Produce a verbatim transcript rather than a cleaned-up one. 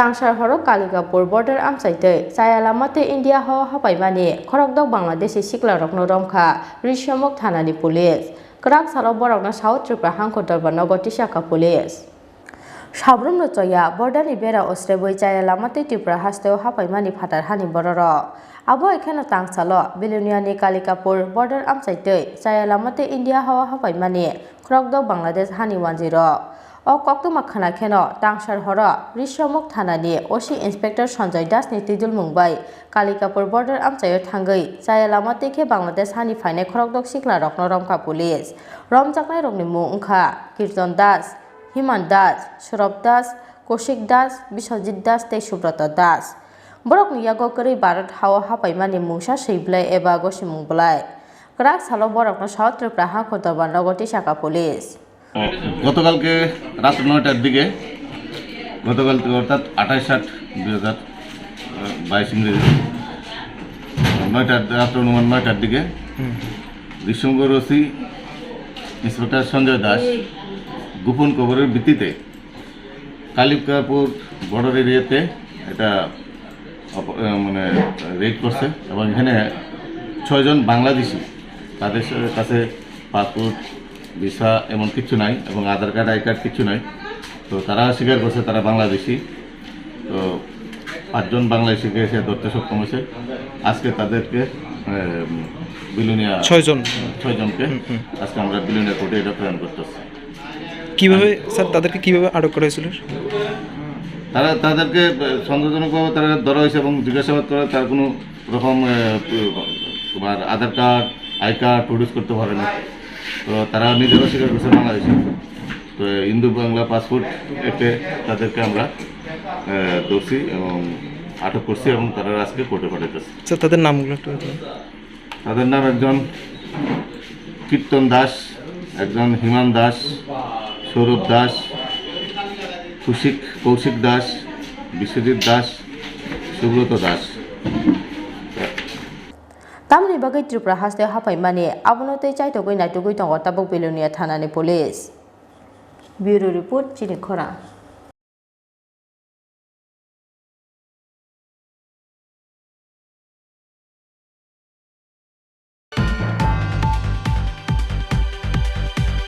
Tangsar horo Kalikapur border amchai tei chaya lama tei India hao hapaimani khorokdok Bangladeshi siklarokno romkha Rishyamukh thanani police. Kwrak salo borokno South Tripura hangkho dorbar nogo tisakha police. Sabrumno choya borderni bera osrebwi chaya lama tei Tripura hasteo hapaimani phatar hani bororok. Abo hai kheno tangsalo Biloniani Kalikapur border amchai tei chaya lama tei India hao hapaimani khorokdok Bangladesh hani wanjwirok. O koktwma khwna kheno tangsar horo Rishyamukh thanani O C Inspector Sanjoy Das ni twijlmung bai Kalikapur border amchaio thangwi chaya lama tei khe Bangladesh hani phainai khorokdok siklarokno romkha police. Romjaknairokni mung wngkha Kirton Das, Himan Das, Surab Das, Kaushik Das, Biswajit Das tei Subrata Das. Borokni yago kwrwi Bharat hao hapaimani mungsa swi bwlai eba gosimung bwlai. Kwrak salo borokno South Tripura hangkho dorbar nogo tisakha police. গতকালকে রাত নয়টার দিকে, গতকাল অর্থাৎ আঠাশ আট দুই হাজার বাইশ ইংরেজি, নয়টার রাত্র অনুমান নয়টার দিকে হুম। ঋষিমুখর ওসি ইন্সপেক্টর সঞ্জয় দাস গোপন খবরের ভিত্তিতে কালিকাপুর বর্ডার এরিয়াতে এটা অপ-, আহ, মানে রেড করছে এবং এখানে ছয়জন বাংলাদেশি, তাদের সা-, কাছে পাসপোর্ট, ভিসা এমন কিছু নাই এবং আধার কার্ড, আই কার্ড কিছু নাই। তো তারা স্বীকার করছে তারা বাংলাদেশি। তো পাঁচজন বাংলাদেশিকে এসে ধরতে সক্ষম হয়েছে। আজকে তাদেরকে, আহ, বিলোনিয়া ছয়জন। ছয়জনকে হুম, হুম। আজকে আমরা বিলোনিয়া কোর্টে এটা প্রেরণ করতেছি। কিভাবে, স্যার, তাদেরকে কিভাবে আটক করা হয়েছিল? তারা, তাদেরকে, আহ, সন্দেহজনকভাবে তারা ধরা হয়েছে এবং জিজ্ঞাসাবাদ করে তারা কোনো রকম, আহ, তোমার আধার কার্ড, আই কার্ড প্রডিউস করতে পারে না। তো তারা নিজেরাও স্বীকার করছে বাংলাদেশি। তো ইন্দো বাংলা পাসপোর্ট এক্টে তাদেরকে আমরা, আহ, ধরছি এবং আটক করছি এবং তারা আজকে কোর্টে পাঠাইতেছে। স্যার, তাদের নামগুলো একটু বলুন। তাদের নাম একজন কীর্তন দাস, একজন হিমান দাস, সৌরভ দাস, কৌশিক, কৌশিক দাস, বিশ্বজিৎ দাস, সুব্রত Das. Tamoni bagwi Tripura haste hapai mani, abono tei chaitogwi naitugwi tongo tabuk Belonia thanani police. Bureau report, chini khorang.